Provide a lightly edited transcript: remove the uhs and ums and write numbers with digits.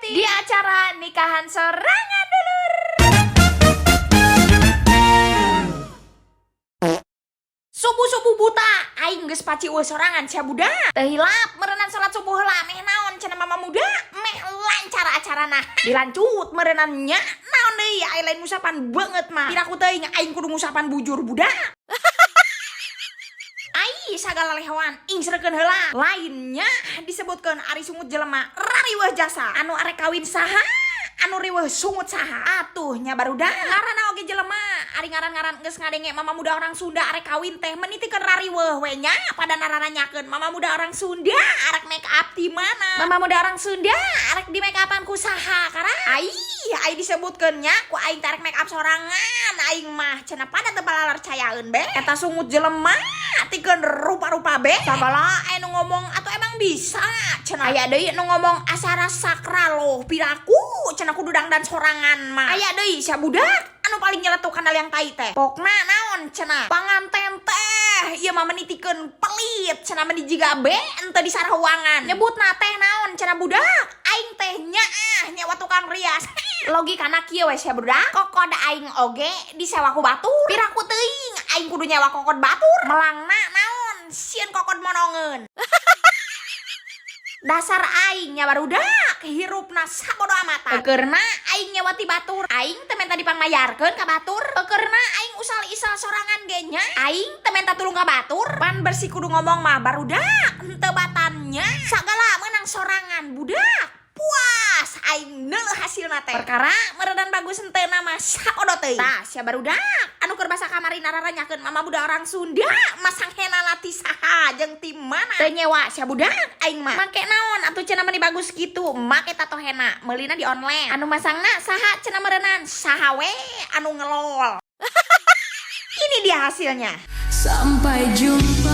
Di acara nikahan sorangan, dulur. Subuh-subuh buta, aing geus paciweuh sorangan sia, budak. Teu hilap meureunan salat subuh heula, meh naon cenah mama muda, meh lancar acarana. Dilanjut meureunan nya naon deui ai lain ngusapan beungeut mah. Piraku teuing aing kudu ngusapan bujur, budak. Ai sagala lehoan ingsrekeun heula. Lainnya disebutkeun ari sungut jelema rariweuh jasa. Anu arek kawin saha? Anu riweuh sungut saha? Atuh nya, barudak, ngaranna oge jelema. Ari ngaran-ngaran geus ngadenge mama muda orang Sunda arek kawin teh menitikeun rariweuh we nya, pada naranyakeun mama muda orang Sunda arek make up di mana? Mama muda orang Sunda arek di make upan ku saha? Karena ai ai disebutkeun nya ku aing teh arek make up sorangan aing mah cenah, pada teu palarcayaeun be. Eta sungut jelema tikeun rupa-rupa be. Sagala aya nu ngomong, "Atau emang bisa?" cenah. Aya deui nu ngomong, "Asara sakral loh, piraku cenah kudu dangdan sorangan mah." Aya deui sia, budak, anu paling nyeletuk kana liang tai teh. Pokna naon cenah, panganten teh ieu mah menitikeun pelit cenah, meni jiga be ente di sarawangan nyebutna teh naon cenah, budak, aing teh nyaah nyewa tukang rias. Logikana kieu we sia, budak, kokod aing oge disewa ku batur, piraku teuing aing kudu nyewa kokod batur? Melangna naon, sieun kokod monongeun. Dasar aing nya, barudak, hirupna sabodo amatan. Ekerna aing nyewa ti batur, aing teu menta dipangmayarkeun ka batur. Ekerna aing usal-isal sorangan ge nya, aing teu menta tulung ka batur. Pan bersih kudu ngomong mah, barudak, henteu batannya sagala menang sorangan, budak. Puas aing neuleuh hasilna teh. Perkara meureunan bagus henteu mah sabodo teuing. Tah sia, barudak, anu keur basa kamari nararanyakeun mama muda orang Sunda masang hena ti saha jeung ti mana, teu nyewa sia, budak, aing mah. Make naon atuh cenah meni bagus kitu? Make tato hena, meulina di online. Anu masangna saha cenah? Meureunan saha we anu ngelol. Ini dia hasilnya. Sampai jumpa.